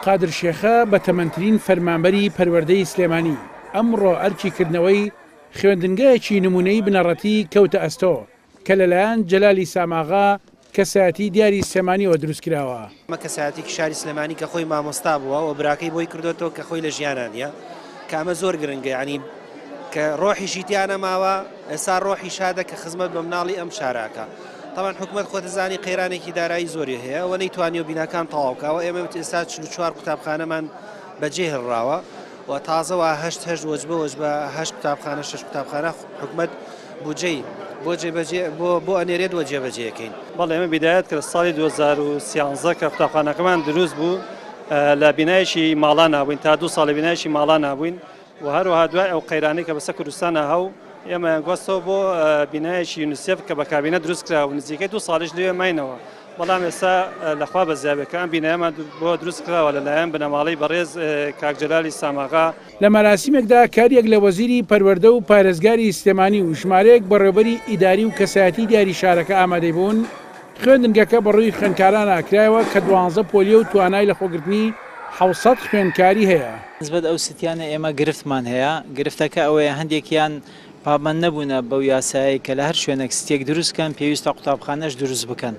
قادر شێخە بەتەمەنترین فەرمانبەری پەروەردەی سلێمانی، ئەمڕۆ ئەرکی کردنەوەی خوێندنگایەکی نموونەیی بنەڕەتی کەوتە ئەستۆ، کە لەلایەن جەلالی ساماغا کەسایەتی دیاری سلێمانیەوە دروستکراوە. ئەمە کەسایەتیکی شاری سلێمانی کە خۆی مامۆستا بووە و براکەی بۆی کردۆتەوە کە خۆی لە ژیانا نییە کە ئەمە زۆر گرنگە یانی کە ڕۆحیشی تیا نەماوە ئێستا ڕۆحی شادە کە خزمەت بە مناڵی ئەم شارە ئەکا تەبعەن حکومەت خۆتەزانی قەیرانێکی دارایی زۆری هەیە و نەیتوانیوە بیناکان تەواو کا و ئێمە ئێستا 44 قوتابخانەمان بەجێ هێڵراوە و تازە وا هەشت هەشت وەجبە وەجبە هەشت قوتابخانە شەش قوتابخانە حکومەت بودجەی بۆ جێبەجێ بۆ بۆ ئەنێرێت و جێبەجێکەین. بەڵێ ئێمە بیدایەت کرد ساڵی 2013 کە قوتابخانەکەمان دروست بوو لە بینایەکی ماڵانا بووین تا دوو ساڵ لە بینایەکی ماڵانا بووین و هەروەها دوای ئەو قەیرانەی کە بەسەر کوردستانا هەو ئێمەیان گواستەوە بۆ بینایەکی یونیسێف کە بە کابینە دروست کرا و نزیکەی دوو ساڵیش لەوێ ماینەوە بەڵام ئێستا لەخوا بەزیابێ کە ئەم بینایەمان بۆ دروست کراوە لەلایەن بنەماڵەی بەڕێز کاک جەلالی ساماغا. لە مەراسیمێکدا کاریەک لە وەزیری پەروەردە و پارێزگاری سلێمانی و ژمارەیەک بەڕێوبەری ئیداری و کەسایەتی دیاری شارەکە ئامادەی بوون، خوێندنگەکە بەڕووی خوێندکارانا کرایەوە کە دوانزە پۆلیە و توانای لەخۆگرتنی 700 خوێندکاری هەیە. نسبەت ئەو ستیانە ئێمە گرفتمان هەیە، گرفتەکە ئەوەیە هەندێکیان پابەند نەبوونە بەو یاسایەی کە لە هەر شوێنێک ستیەک دروست کەن پێویستە قوتابخانەش دروست بکەن.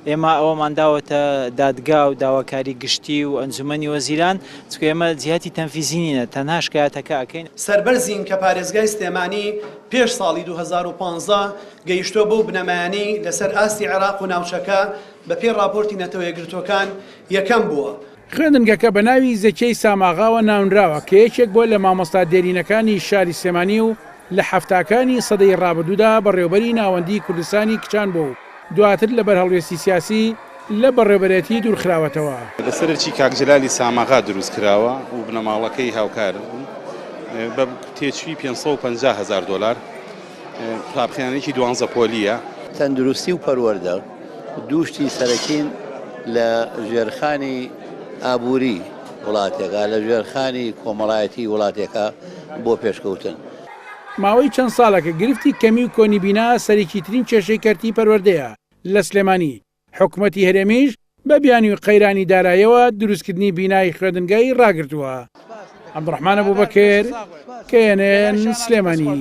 ئێمە ئەوەمان داوەتە دادگا و داواکاری گشتی و ئەنجومەنی وەزیران، چونکە ئێمە جیهەتی تەنفیزی نینە، تەنها شکایەتەکە ئەکەین. سەربەرزین کە پارێزگای سلێمانی پێش ساڵی 2015 گەیشتووە بەو بنەمایانەی لەسەر ئاستی عێراق و ناوچەکە بەپێی ڕاپۆرتی نەتەوە یەکگرتووەکان یەکەم بووە. خوێندنگەکە بە ناوی زەکیەی ساماغاوە ناونراوە کە یەکێک بووە لە مامۆستا دێرینەکانی شاری سلێمانی و لە حەفتاکانی سەدەی ڕابردوودا بەڕێوبەری ناوەندی کوردستانی کچان بووە و دواتر لەبەر هەڵوێستی سیاسی لە بەڕێوبەرێتی دوورخراوەتەوە. لەسەرەکی کاک جەلالی ساماغا دروست کراوە و بنەماڵەکەی هاوکار بوون بە تێچووی 550 هەزار دۆلار. قوتابخانەیەکی دوانزە پۆلییە. تەندروستی و پەروەردە دوو شتی سەرەکین لە ژێرخانی ئابووری وڵاتێکا، لە ژێرخانی کۆمەڵایەتی وڵاتێکا بۆ پێشکەوتن. ماوەی چەند ساڵێکە گرفتی کەمی و کۆنی بینا سەرەکیترین کێشەی کەرتی پەروەردەیە لە سلێمانی، حکومەتی هەرێمیش بە بیانووی قەیرانی داراییەوە دروستکردنی بینای خوێندنگای ڕاگرتووە. عەبدولڕەحمان ئەبوبەکر، KNN، سلێمانی.